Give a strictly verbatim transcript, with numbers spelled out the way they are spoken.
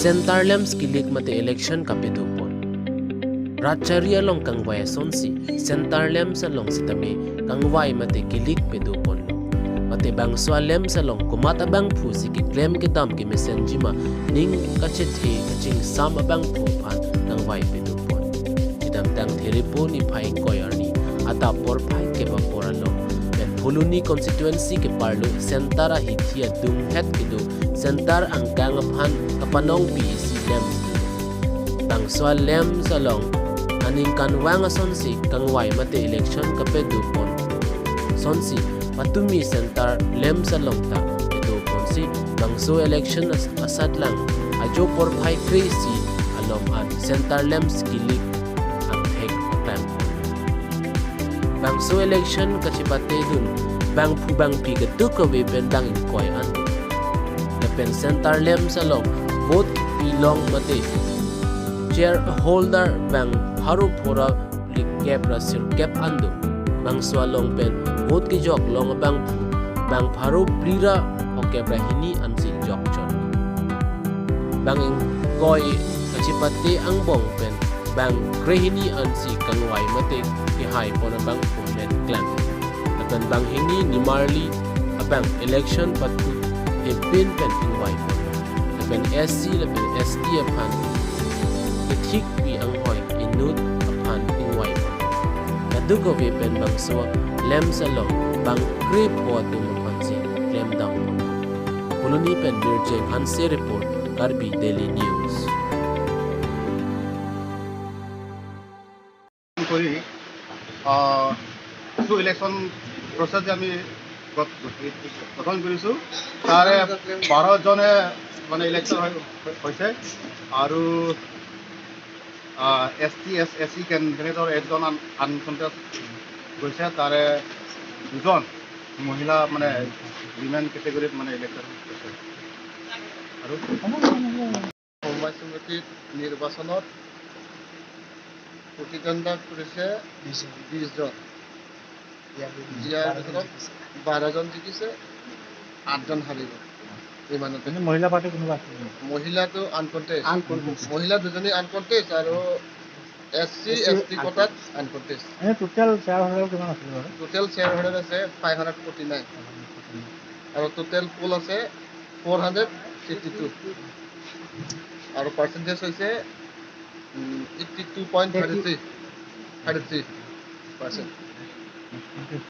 Center lamps kilik mate election kapedopon. Rat chari along kangvai asonsi center lamps along sitame kangvai mate kilik pedopon. Mate bangso a-lamps along komat abangphu si keklem kedam kemesenjima ning kachethe kachingsam abangphu aphan kangvai pedopon. Kedamtang Therepo niphai ingkoi arni adap porphai kep apor along pen Phuloni constituency keparlo center ahithi adunghet kedo center angkang aphan kapanongpi isi lamps do. Bangso a-lamps along aningkanvang asonsi kangvai mate election kapedopon asonsi patumi center lamps along ta pedoponsi bangso election as-, asatlang ajo porphai kre-isi along an center lamps kilik angthek otan. Bangso election kachepatedun bangphu bangphi ketuk kave pen bang ingkoi an do. Lapen center lamps along vote kepilong mate chair holder bang pharo phura phlikep ra sirkep an do. Bangso along pen vote kejok long abangphu bang pharo phli ra phokep ra hini ansi jokchot. Bang ingkoi kachepate angbong pen bang krehini ansi kangvai mate kehaipon abangphu amen klang. Lapen banghini nimarli abang election patu hepin pen ingvaipon. Lapen S C lapen S T aphan kethikpi anghoi inut aphan ingvaipon. Kadokave pen bangso lamps along bang krepho atum aphansi klemdam. Phuloni pen Mirjeng Hanse report, Karbi Daily News. কৰি, আহ, কিছু election process যে আমি গঠ-, গঠন কৰিছোঁ, তাৰে বাৰজনে মানে ইলেকশ্যন হৈ, হৈছে আৰু, আহ, এছ টি, এছ, এছ চি কেণ্ডিডেটৰ একজন আন-, আনকণ্টেষ্ট গৈছে, তাৰে দুজন মহিলা মানে উইমেন কেটেগৰীত মানে ইলেকশ্যন হৈছে। আৰু সমবায় সমিতিৰ নিৰ্বাচনত প্ৰতিদ্বন্দ্বিতা কৰিছে বিশ জন। বিশ জন। ইয়াৰ ভিতৰত বাৰজন জিকিছে, আঠজন হাৰিব। ইমানতে। এনে মহিলা প্ৰাৰ্থী কোনোবা আছিল নেকি? মহিলাটো আনকণ্টেষ্ট। আনকণ্টেষ্ট। মহিলা দুজনী আনকণ্টেষ্ট আৰু এছ চি, এছ টি কোটাত আনকণ্টেষ্ট। এনে টোটেল শ্বেয়াৰ হল্ডাৰ কিমান আছিল বাৰু? টোটেল শ্বেয়াৰ হল্ডাৰ আছে ফাইভ হাণ্ড্ৰেড ফৰ্টি নাইন। আৰু টোটেল পুল আছে ফ'ৰ হাণ্ড্ৰেড ফিফটি টু। আৰু পাৰ্চেণ্টেজ হৈছে, um, eighty two point thirty three, thirty three percent.